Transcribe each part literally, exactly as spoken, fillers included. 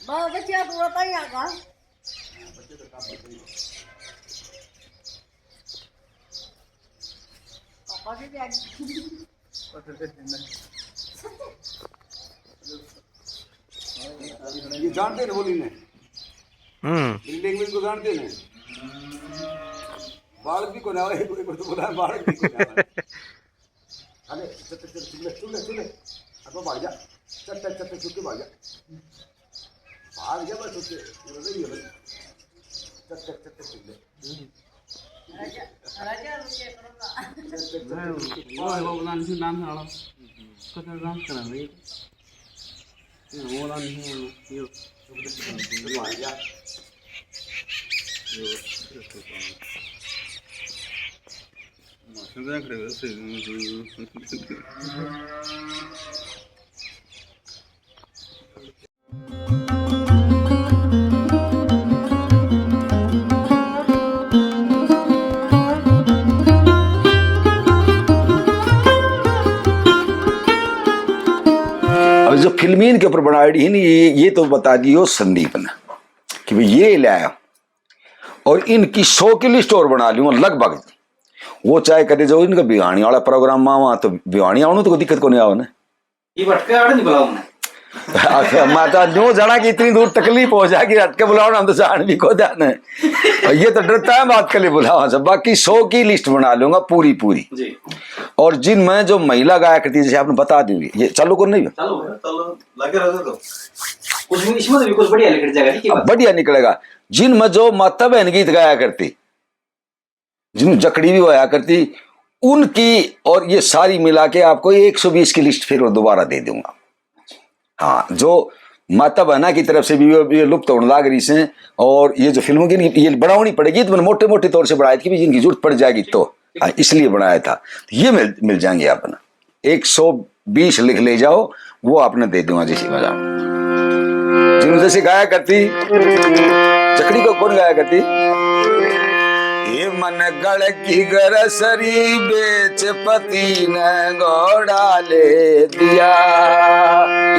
बाबा क्या पूरा पानी आगा। पापा भी बैठ। ये जानते हैं बोली ने। हम्म। मेरी लैंग्वेज को जानते हैं। बालक भी को ना, एक, एक तो बोला, बालक भी को ना। अरे, चल, चल, चल, चुप ले, चुप ले, चुप ले। अब भाग जा। चल, चल, चल, चल, चुप के भाग जा। भाग जा, बस, चुप के। ये बताइए, बस। चल, चल, चल, चल, चुप ले। राजा, राजा, रुके करो ना। चल, चल, चल, चल, चुप के। वो, वो बता नहीं, नाम है वाला। कतल डांस करा भाई। ये वो वाला नहीं है, ये। चुप ले, चुप ले, चुप ले, भाग जा। अब जो फिल्म इनके ऊपर बनाई है नी, ये, ये तो बता दियो संदीप ने कि भाई ये ले आया, और इनकी सौ की लिस्ट और बना लूंगा लगभग। वो चाहे कदे जो इनका भिवानी वाला प्रोग्राम में आवा, तो भिवानी आने तो कोई दिक्कत को नहीं आवा ना। ये भटके आड़े नहीं बुलाओ ना। अच्छा, मैं तो न्यू जाना कि इतनी दूर तकलीफ हो जाएगी, हटके बुलाओ ना, हम तो जान भी को जाना है। ये तो डरता है बात के लिए बुलावा से, बाकी सौ की लिस्ट बना लूंगा पूरी पूरी। जी। और जिनमें जो महिला गायक थी, जैसे आपने बता दी, ये चालू करना ही है? चालू है, चालू लगे रहो तो। कुछ भी इसमें तो भी कुछ बढ़िया निकल जाएगा, ठीक है? बढ़िया निकलेगा। जिनमें जो माता बहन गीत गाया करती, जिन जकड़ी भी होया करती, उनकी, और ये सारी मिला के आपको एक सौ बीस की लिस्ट फिर दोबारा दे दूंगा। हाँ, जो माता बहना की तरफ से भी ये लुप्त होने लाग रही से, और ये जो फिल्मों की ये बनानी पड़ेगी, तो मैंने मोटे मोटे तौर से बनाया था कि भी इनकी जरूरत पड़ जाएगी तो, हाँ, इसलिए बनाया था। ये मिल, मिल जाएंगे आप ना। एक सौ बीस लिख ले जाओ, वो आपने दे दूंगा जिसी में जाओ। जिन जैसे गाया करती, जकड़ी को कौन गाया करती? ये मन गल की गरसरी बेच पति ने घोड़ा ले दिया।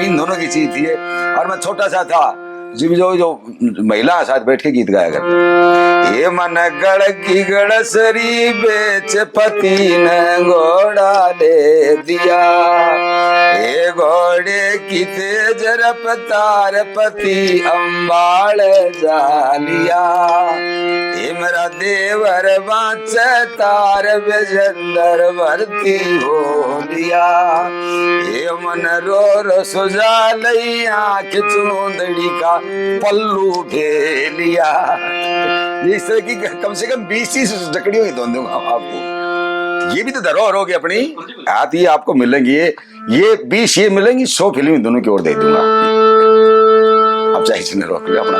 इन दोनों की चीज थी ये। और मैं छोटा सा था, जिन जो, जो महिला साथ बैठ के गीत गाया करते। ये मन गल की गड़सरी बेच पति ने घोड़ा ले दिया। ये घोड़े की तेज रफ्तार पति अंबाल जा लिया। ये मेरा देवर बाँचे तार विजेंद्र भर्ती हो लिया। ये मन रो रो सुजा लई आँख चूंदड़ी का पल्लू भेलिया। ये इस तरह की कम से कम बीस तीस जकड़ियों की धुन दूंगा आपको। ये भी तो धरोहर होगी अपनी। हाँ, तो ये आपको मिलेंगी, ये, ये बीस ये मिलेंगी, सौ फिल्में दोनों की ओर दे दूंगा। आप चाहे इसने रोक लो अपना।